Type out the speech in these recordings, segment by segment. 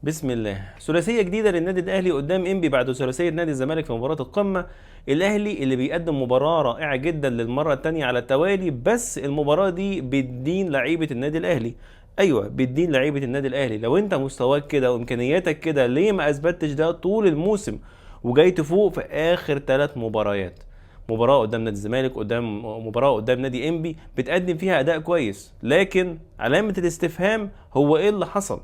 بسم الله. ثلاثية جديدة للنادي الاهلي قدام انبي بعد ثلاثية نادي الزمالك في مباراة القمه. الاهلي اللي بيقدم مباراة رائعة جدا للمرة الثانية على التوالي، بس المباراة دي بتدين لعيبة النادي الاهلي. ايوه بتدين لعيبة النادي الاهلي. لو انت مستواك كده وامكانياتك كده، ليه ما اثبتتش ده طول الموسم وجاي تفوق في اخر 3 مباريات؟ مباراة قدام نادي الزمالك، قدام مباراة قدام نادي انبي بتقدم فيها اداء كويس، لكن علامة الاستفهام هو ايه اللي حصل؟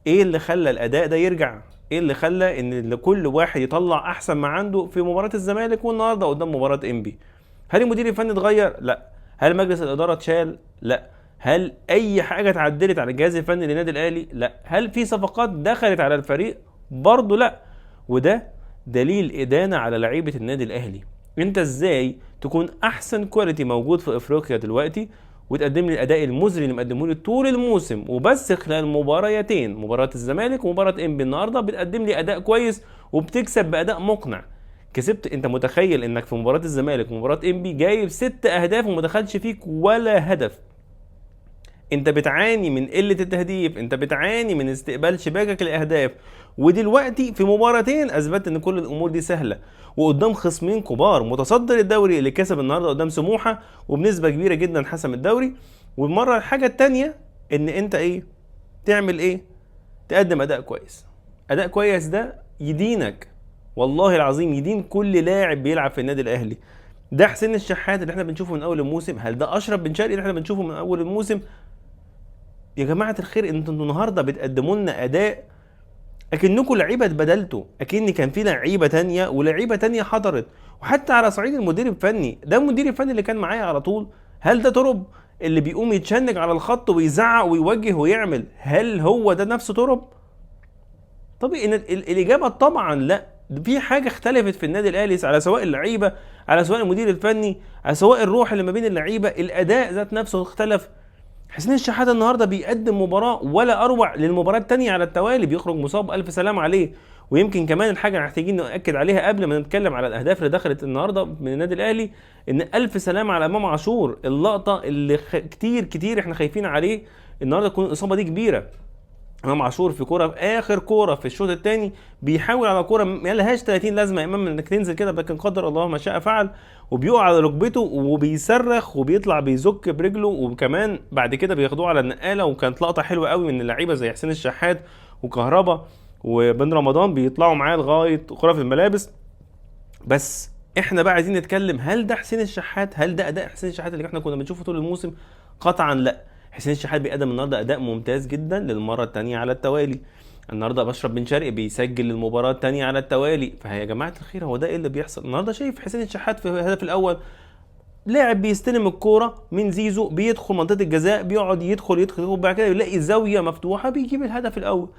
ايه اللي خلى الاداء ده يرجع؟ ايه اللي خلى ان كل واحد يطلع احسن ما عنده في مباراة الزمالك والنهارده قدام مباراة انبي؟ هل المدير الفني اتغير؟ لا. هل مجلس الادارة اتشال؟ لا. هل اي حاجة اتعدلت على الجهاز الفني للنادي الاهلي؟ لا. هل في صفقات دخلت على الفريق؟ برضه لا. وده دليل ادانة على لعيبة النادي الاهلي. انت ازاي تكون احسن quality موجود في افريقيا دلوقتي وتقدم لي الاداء المزري اللي مقدمه لي طول الموسم، وبس خلال مباريتين، مباراة الزمالك ومباراة انبي النهارده، بتقدم لي اداء كويس وبتكسب باداء مقنع؟ كسبت. انت متخيل انك في مباراة الزمالك ومباراة انبي جايب 6 اهداف وما دخلش فيك ولا هدف؟ انت بتعاني من قلة التهديف، انت بتعاني من استقبال شباكك الاهداف، ودلوقتي في مباراتين اثبتت ان كل الامور دي سهلة، وقدام خصمين كبار، متصدر الدوري اللي كسب النهارده قدام سموحه وبنسبة كبيرة جدا حسم الدوري. والمرة الحاجة الثانية ان انت ايه تعمل ايه؟ تقدم اداء كويس. اداء كويس ده يدينك، والله العظيم يدين كل لاعب بيلعب في النادي الاهلي. ده حسين الشحات اللي احنا بنشوفه من اول الموسم؟ هل ده اشرف بن شرقي اللي احنا بنشوفه من اول الموسم؟ يا جماعة الخير، انتوا النهارده بتقدموا لنا اداء اكنكم لعيبة اتبدلتوا، اكن كان في لعيبة تانية ولعيبة تانية حضرت. وحتى على صعيد المدير الفني، ده المدير الفني اللي كان معايا على طول، هل ده ترب اللي بيقوم يتشنج على الخط ويزعق ويوجه ويعمل؟ هل هو ده نفسه ترب؟ طبيعي ان الاجابة طبعا لا. في حاجة اختلفت في النادي الاهلي، على سواء اللعيبة، على سواء المدير الفني، على سواء الروح اللي ما بين اللعيبة، الاداء ذات نفسه اختلف. حسين الشحات النهارده بيقدم مباراة ولا اروع للمباراة الثانية على التوالي، بيخرج مصاب، الف سلام عليه. ويمكن كمان الحاجة اللي محتاجين ناكد عليها قبل ما نتكلم على الاهداف اللي دخلت النهارده من النادي الاهلي، ان الف سلام على امام عاشور، اللقطة اللي كتير كتير احنا خايفين عليه النهارده تكون الاصابة دي كبيرة. امام عاشور في كورة، في اخر كورة في الشوط الثاني، بيحاول على كورة ما لهاش 30 لازمه يا امام انك تنزل كده، لكن قدر الله ما شاء فعل، وبيقع على ركبته وبيصرخ وبيطلع بيزك برجله، وكمان بعد كده بياخدوه على النقالة. وكانت لقطة حلوة قوي من اللعيبة زي حسين الشحات وكهربا وبن رمضان بيطلعوا معاه لغاية غرف الملابس. بس احنا بقى عايزين نتكلم، هل ده حسين الشحات؟ هل ده اداء حسين الشحات اللي احنا كنا بنشوفه طول الموسم؟ قطعا لا. حسين الشحات بيقدم النهارده اداء ممتاز جدا للمرة الثانية على التوالي. النهارده اشرف بن شرقي بيسجل للمباراة الثانية على التوالي. فيا جماعة الخير، هو ده ايه اللي بيحصل النهارده؟ شايف حسين الشحات في الهدف الاول، لاعب بيستلم الكورة من زيزو، بيدخل منطقة الجزاء، بيقعد يدخل يدخل، وبعد كده يلاقي زاوية مفتوحة بيجيب الهدف الاول.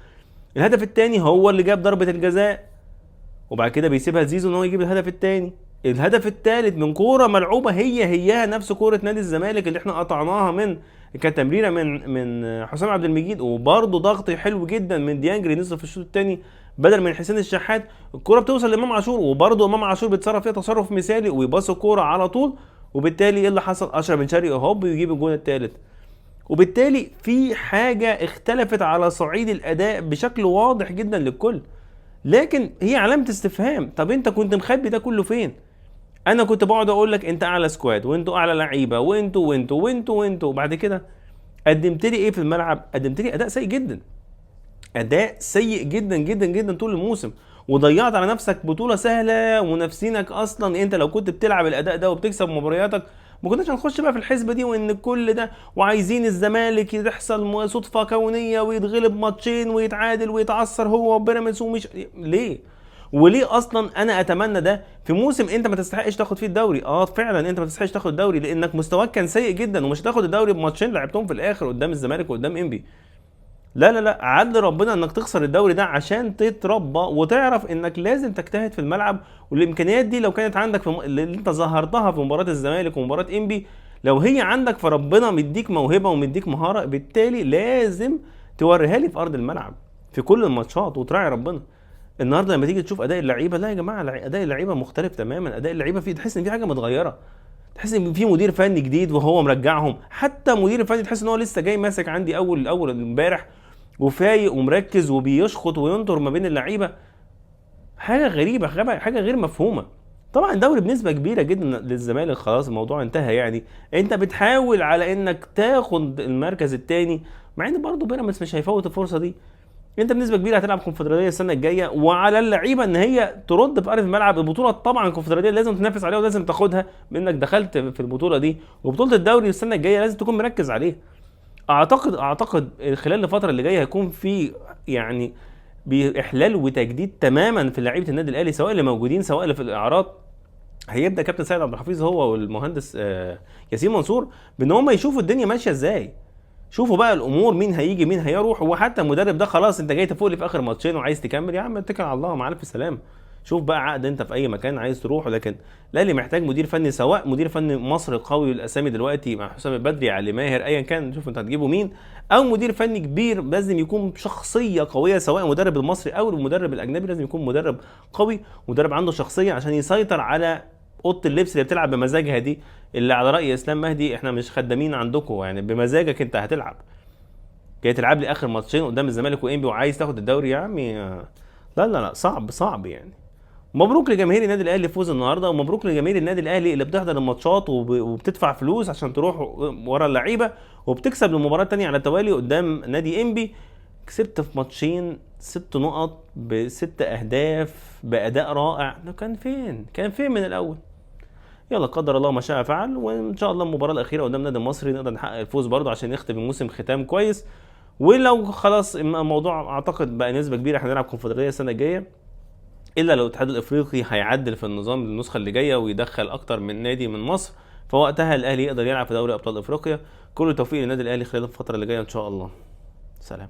الهدف الثاني هو اللي جاب ضربه الجزاء، وبعد كده بيسيبها لزيزو ان هو يجيب الهدف الثاني. الهدف الثالث من كورة ملعوبه هي هياها نفس كورة نادي الزمالك اللي احنا قطعناها، من كانت تمريره من حسام عبد المجيد، وبرده ضغط حلو جدا من ديانج اللي نزل في الشوط الثاني بدل من حسين الشحات. الكورة بتوصل لامام عاشور، وبرده امام عاشور بيتصرف فيها تصرف مثالي ويباص الكورة على طول، وبالتالي ايه اللي حصل؟ اشرف بن شرقي هوب يجيب الجون الثالث. وبالتالي في حاجة اختلفت على صعيد الاداء بشكل واضح جدا للكل، لكن هي علامة استفهام. طب انت كنت مخبي ده كله فين؟ انا كنت بقعد اقول لك انت اعلى squad، وانتوا اعلى لعيبة، وانتوا وانتوا وانتوا وانتوا، وبعد كده قدمت لي ايه في الملعب؟ قدمت لي اداء سيء جدا، اداء سيء جدا جدا جدا طول الموسم، وضيعت على نفسك بطوله سهلة ونفسينك اصلا. انت لو كنت بتلعب الاداء ده وبتكسب مبارياتك ما كناش هنخش بقى في الحسبة دي، وان كل ده وعايزين الزمالك يحصل صدفة كونية ويتغلب ماتشين ويتعادل ويتعثر هو وبيراميدز ومش ليه؟ وليه اصلا انا اتمنى ده في موسم انت ما تستحقش تاخد فيه الدوري؟ فعلا انت ما تستحقش تاخد الدوري لانك مستواك كان سيء جدا، ومش هتاخد الدوري بماتشين لعبتهم في الاخر قدام الزمالك وقدام انبي. لا لا لا، عدل ربنا انك تخسر الدوري ده عشان تتربى وتعرف انك لازم تجتهد في الملعب. والامكانيات دي لو كانت عندك في اللي انت ظهرتها في مباراة الزمالك ومباراة انبي، لو هي عندك فربنا مديك موهبة ومديك مهارة، بالتالي لازم توريها لي في ارض الملعب في كل الماتشات وتراعي ربنا. النهارده لما تيجي تشوف اداء اللعيبة، لا يا جماعة، اداء اللعيبة مختلف تماما. اداء اللعيبة فيه تحس ان في حاجة متغيرة، تحس ان في مدير فني جديد وهو مرجعهم. حتى مدير الفني تحس ان هو لسه جاي ماسك عندي اول امبارح، وفايق ومركز وبيشخط وينطر ما بين اللعيبة. حاجة غريبة، حاجة غير مفهومه. طبعا الدوري بنسبة كبيرة جدا للزمالك، خلاص الموضوع انتهى يعني. انت بتحاول على انك تاخد المركز الثاني، مع ان برضه بيراميدز مش هيفوت الفرصة دي. انت بنسبة كبيرة هتلعب كونفدراليه السنة الجاية، وعلى اللعيبة ان هي ترد في ارض الملعب. البطولة طبعا الكونفدراليه لازم تنافس عليها ولازم تاخدها، بانك دخلت في البطولة دي. وبطولة الدوري السنة الجاية لازم تكون مركز عليها. اعتقد خلال الفترة اللي جاية هيكون في يعني باحلال وتجديد تماما في لعيبة النادي الاهلي، سواء اللي موجودين سواء اللي في الاعارات. هيبدا كابتن سيد عبد الحفيظ هو والمهندس ياسين منصور بان هم يشوفوا الدنيا ماشية ازاي، شوفوا بقى الامور مين هيجي مين هيروح. وحتى المدرب ده خلاص انت جاي تفوق لي في اخر ماتشين وعايز تكمل، يا عم اتكل على الله مع الف سلامه، شوف بقى عقد انت في اي مكان عايز تروح. لكن الاهلي محتاج مدير فني، سواء مدير فني مصري قوي الاسامي دلوقتي مع حسام البدري، علي ماهر، ايا كان شوف انت هتجيبه مين، او مدير فني كبير لازم يكون شخصية قوية، سواء المدرب المصري او المدرب الاجنبي لازم يكون مدرب قوي، مدرب عنده شخصية عشان يسيطر على اوضة اللبس اللي بتلعب بمزاجها دي، اللي على راي اسلام مهدي احنا مش خدامين عندكم، يعني بمزاجك انت هتلعب. جاي تلعب لي اخر ماتشين قدام الزمالك وانبي وعايز تاخد الدوري يا عمي، لا لا لا، صعب صعب يعني. مبروك لجماهير النادي الاهلي فوز النهارده، ومبروك لجماهير النادي الاهلي اللي بتحضر الماتشات وبتدفع فلوس عشان تروح ورا اللعيبة، وبتكسب المباراة الثانية على التوالي قدام نادي انبي. كسبت في ماتشين 6 نقط ب6 اهداف باداء رائع. ده كان فين؟ كان فين من الاول؟ يلا قدر الله ما شاء فعل، وان شاء الله المباراة الاخيرة قدام نادي المصري نقدر نحقق الفوز برضه عشان نختم الموسم ختام كويس. ولو خلاص الموضوع اعتقد بقى نسبه كبيرة احنا هنلعب كونفدراليه السنة الجاية، الا لو الاتحاد الافريقي هيعدل في النظام للنسخه اللي جاية ويدخل اكتر من نادي من مصر، فوقتها الاهلي يقدر يلعب في دوري ابطال افريقيا. كل التوفيق للنادي الاهلي خلال الفترة اللي جاية ان شاء الله. سلام.